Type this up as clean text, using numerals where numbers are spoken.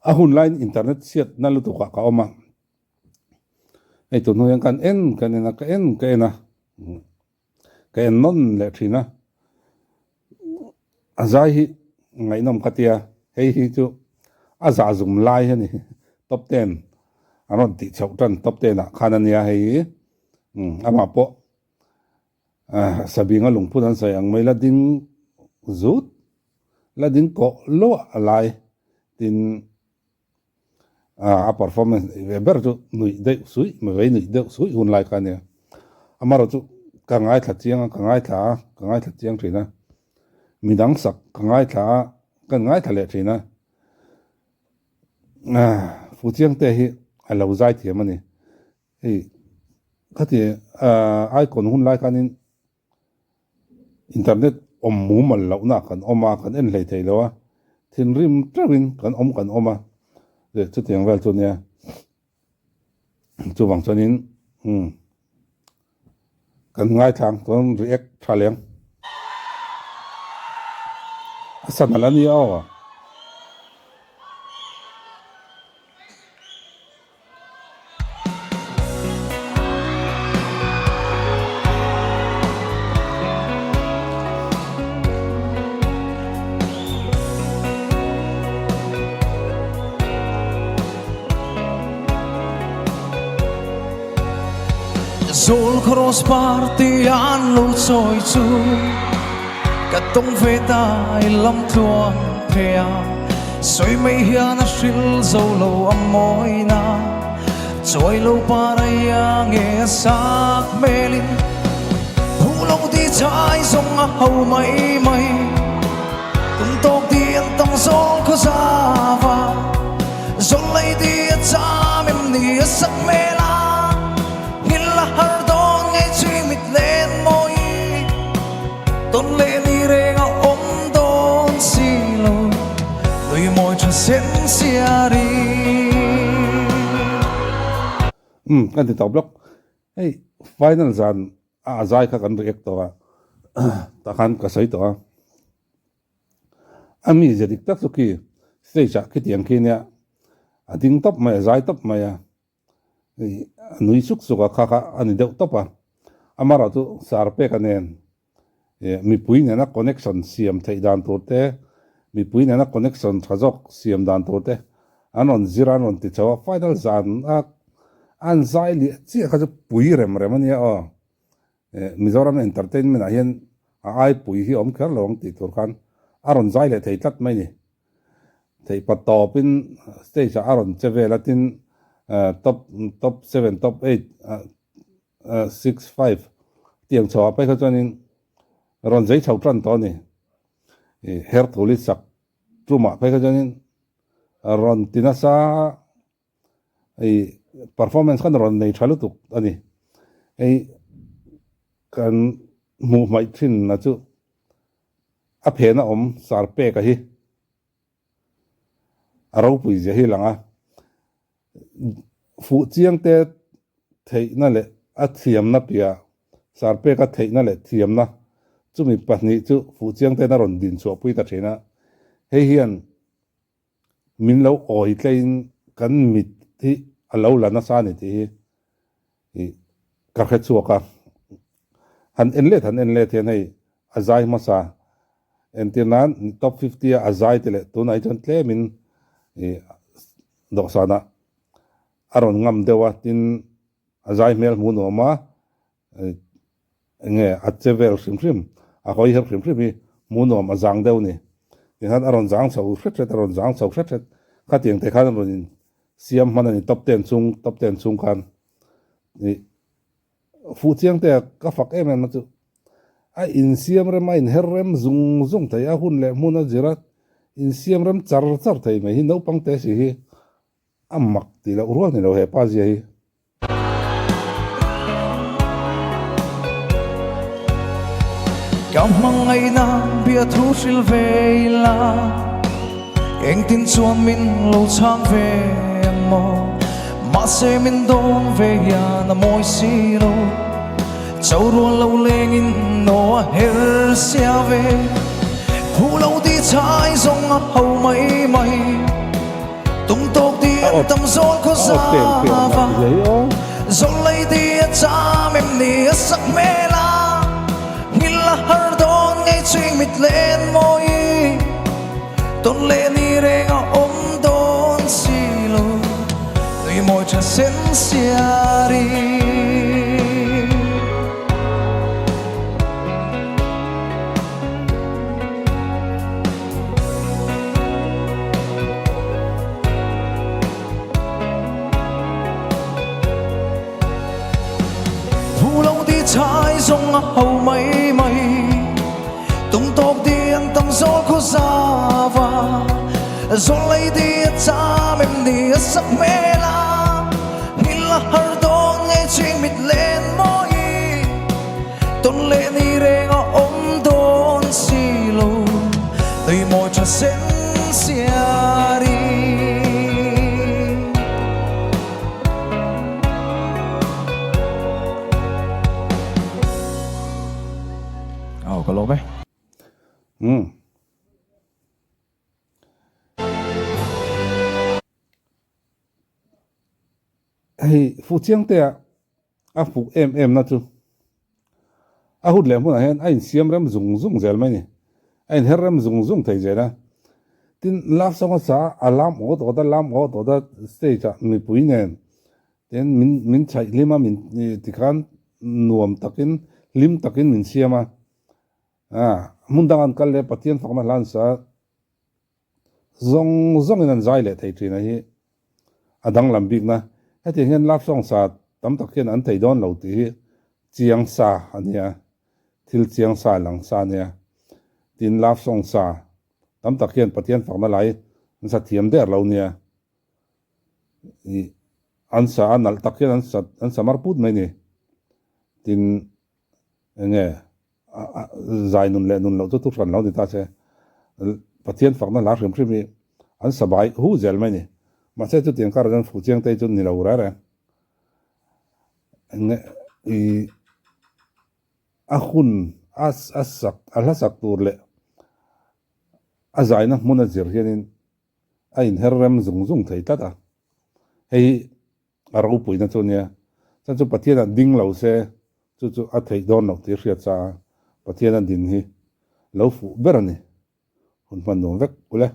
A hun laiin internet chhiat na lutuk ah ka awm a, hei tun hnu hian kan en kan en a, ka en ka en a, ka en nawn leh thin a, a zai hi ngaihnawm ka tia, hei hi chu a zah zum lai a ni, top ten an rawn tih chhoh tan top ten ah khan a nia hei hi, amah pawh Sabinga lungphun an sawi ang mai la ding zut, la ding kawh luah a lai tin a performance neih ve ber chu nuih deuh suih mai vei nuih deuh suih hun lai kha a nia. Amaherawh chu ka ngaithla chiang a, ka ngaithla a, ka ngaithla chiang thin a, midang sak ka ngaithla a, ka ngaithla leh thin a, Fuchiangte hi a lo zai thiam a ni. Hei khati icon hun lai khanin internet awm mumal lohna kan awm a, kan en hlei thei lo a, thinrim teuhin kan awm kan awm a, chutiang vel chu nia chuvang chuanin umm kan ngaithla ang chuan react tha leh ang. A sanal a nia aw. Zawl Cross Party an lo chawi chu ka tawng ve ta i lam tluang phei a. Sawi mai hian a hril zo lo a mawina chawi lo paraia nge a sak hmelin Phu lo ti chai zawng a ho mai mai Tum tawk ti an tawng zawl khaw zava Zawl lei ti a cham em ni a sak hmel a Nghil a har dawn ngei chui mit len mawi Tawn leh ni reng a awm dawn si lo, nui mawi tha sen siari. Umm kan ti tawp lawk. Hei final zan a a zai kha kan react tawh a, tah khan ka sawi tawh a. A mizia dik tak chu khi stage ah khitiang khi nia a ding tawp mai a zai tawp mai a. A nui suk suk a, kha kha a ni deuh tawp a. Amaherawh chu sar peka nen mipui nena connection siam theih dan tur te, mipui nena connection tha zawk siam dan tur te an rawn zir a, an rawn ti chho a. Final zan a an zai liah chiah kha chu pui rem rem a nia aw. Mizoram entertainment ah hian a ai pui hi a awm kher lo ang tih tur khan a rawn zai leh thei tlat mai a ni. Theihpa tawpin stage ah a rawn che vel a tin top top seven top eight six five tiang chho ah phei kha chuanin rawn zei chho tan tawh a ni. Her thuli sak tumah phei kha chuanin rawn ti nasa hei performance khan rawn nei tha lutuk a ni. Hei kan hmuh hmaih thin na chu a phena awm sar pek a hi a ropui zia hi lang a, fuh chiang te theihna leh a thiamna piah sar peka theihna leh thiamna chumi pahnih chu fuh chiang ten a rawn din chhuah pui ta thin a, hei hian min lo awi tleiin kan mit hi a lo la nasa a ni tih hi ka hre chhuak a, han en let han en let hian hei a zai hmasa entir nan top 50 a a zai te leh tunah hi chuan tlemin dawhsanah a rawn ngam deuh a, tin a zai hmel hmuh nuam a. Enge a che vel hrim hrim, a hawi her hrim hrim hi hmuh nuam a zang deuh ni. Tikhan a rawn zang chho hret hret, a rawn zang chho hret hret. Khatiang te khan a rawn in siam hman a ni top ten chung, top ten chung khan. Ih fuh chiang te a ka fak em em a chu. A insiam rem, a inher rem zung zung thei, a hun leh hmun a zir a insiam rem char char thei mai hi naupang te si hi a mak tih loh rual ni lo he pa zia hi. Ka hmangaihna bia thu hril ve ila, engtin chuan min lo chhang ve ang maw? Mahse min dawn ve hian a mawi si lo, cho rual lo lengin naw a her sia ve. Phu lo ti chhai zawng a ho mai mai. A aw a aw tel tel nalh zia hi aw. Umm. Hei Fuchiangtea a fuh em em na chu a hun leh hmunah hian a insiam rem zung zung zel mai a ni. A inher rem zung zung thei zel a. Tin, love song a sa a, a lam awt awt a, lam awt awt a stage ah mipui nen tin min min chhaih hlim a, min tikhan nuam takin hlim takin min siam a. Hmun dang an kal leh Pathian fakna hla an sa Zawng zawngin an zai leh thei thin a hi a danglam bikna. Hetiang hian love song sa tam tak hian an thei dawn lo tih hi chiang sa a nia, thil chiang sa lang sa a nia. Tin, love song sa tam tak hian Pathian fakna lai an sa thiam der lo nia. Ih an sa a nalh tak hian an sa an sa mar put mai ni. Tin, enge zai nun leh nun loh chu thu hran lo ni ta se, Pathian fakna hla hrim hrim hi an sa bai hu zel mai ni. Mahse chutiang karah chuan fuh chiang te chu ni lo reng reng. Enge i a hun a a sak a hla sak tur leh a zaina hmun a zir hianin a inher rem zung zung thei tlat a. Hei hi A ropuina chu nia, chuan chu Pathianah ding lo se, chu chu a theih dawn loh tih hriat sa a, Pathiana din hi lo fuh ber a ni. Hun hman nuam vek ule.